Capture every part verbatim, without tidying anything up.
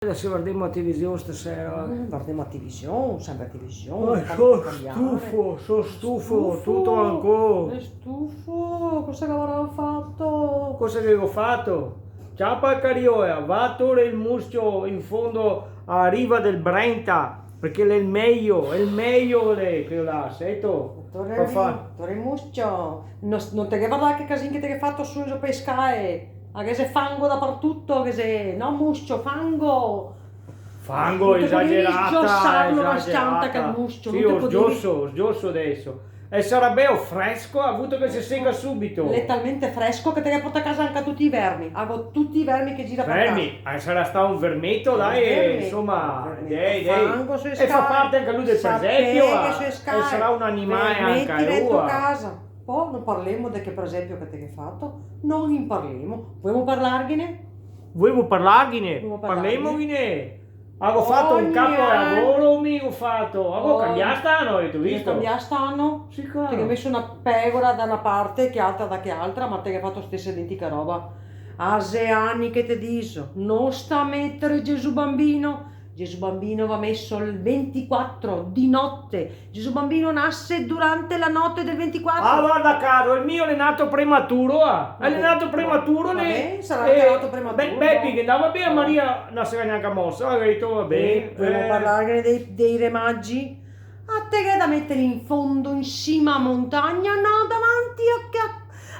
Adeso vardemo la television stasera. Mm, vardemo la television, sempre la television. Eh, so stufo, so stufo, tuto ancora. Stufo? Cosa che avrà fato? Cosa che go fato? Ciapa el cariola, va a tore el muscio in fondo a riva del Brenta, parché l'è el mejo, l'è el mejo, l'è queo là, seto? Tore el muscio, no, no te ghe vardà che casin che te ghe fato su e zo pe e scae. A ghe xe fango dapartuto, ghe xe, no muscio, fango! Fango, esagerata, esagerata. Tuto quel grigio, scianta che el muscio, sì, no te podevi. Sgioso, sgioso adeso. E sarà beo fresco, vuto che se seca subito. L'è talmente fresco che te ghe porta a casa anca tuti i vermi. A go tuti i vermi che gira par casa. Vermi? Eh, sarà stà un vermeto, dai, insoma, dai, dai. Fango su e scae. E fa parte anca lu del presepio, ah. E sarà un animale anca lu, ah. Vermeti dentro casa. Po no parlemo de che presepio che te ghe fato, no in parlemo. Voemo parlarghine? Voemo parlarghine? Voemo parlarghine? Parlemoghine. Go fato un capolavoro, mi go fato. Go cambià st'ano, gheto visto? Te ghe cambià st'ano? Sì, claro. Te ghe meso na pegora da na parte, che altra da che altra, ma te ghe fato steso identica roba. A xe ani che te diso, no sta metere Gesù Bambino, Gesù Bambino va meso el ventiquatro di note. Gesù Bambino nase durante la note del ventiquatro. Ah, varda, caro, el mio l'è nato prematuro, ah. L'è nato prematuro, va ben, sarà anca nato prematuro, Be-, Bepi, che ndava ben, Maria no se ga gnanca mosa, ga dito, va ben. Eh, voemo parlarghene dei, dei remagi? A te ghe da meterli in fondo, in sima a montagna, no, davanti a che,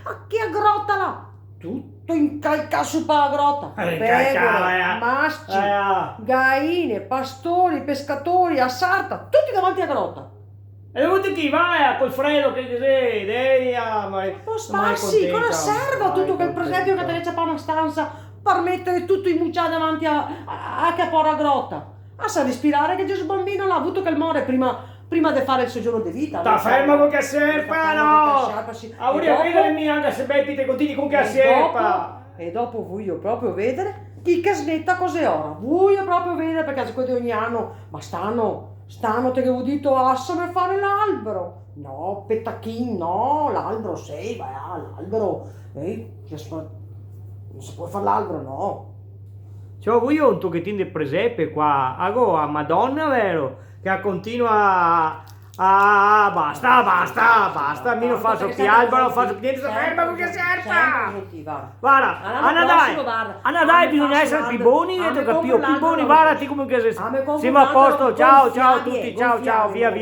a che grota là. Tuto incalcà su pa a grota. Eh, incalcà, pegore, eh, masci, eh, gaine, pastori, pescatori, a sarta, tuti davanti a grota. E vuto che va, eh, col fredo che, che xe, dei, ah, ma... Ma po sparsi, cosa serve tuto quel presepio che te ghe ciapà na stansa par metere tuti i mucià davanti a, a, a che pora grota? Lasa respirare che Gesù Bambino l'à vuto che el more prima, prima de fare el so giorno de vita. Sta ferma co che serpa, no! Sta ferma co che serpa, sì. Ah, voria vedere mi anca se Bepi te continui co che serpa. E dopo, e dopo voio proprio vedere chi che smeta cose ora. Voio proprio vedere, parché xe queo de ogni ano, ma st'ano, st'ano te ghevo dito, lasame fare l'albero. No, petachin, no, l'albero, sì, va, l'albero, eh, se fa-, no se pol fare l'albero, no. Ciò, voio un tochetin de presepe qua. A go a Madona, vero? Che a continua a, a, basta, basta, basta, mi no faso pi albero, no faso pi gnente, sta ferma co che serpa! Sempre cusì, va. Varda, a Nadal, a Nadal bisogna esare pi boni, gheto capìo? Pi boni, varda ti come che se-, semo a posto, ciao, ciao a tuti, ciao, ciao, via, via.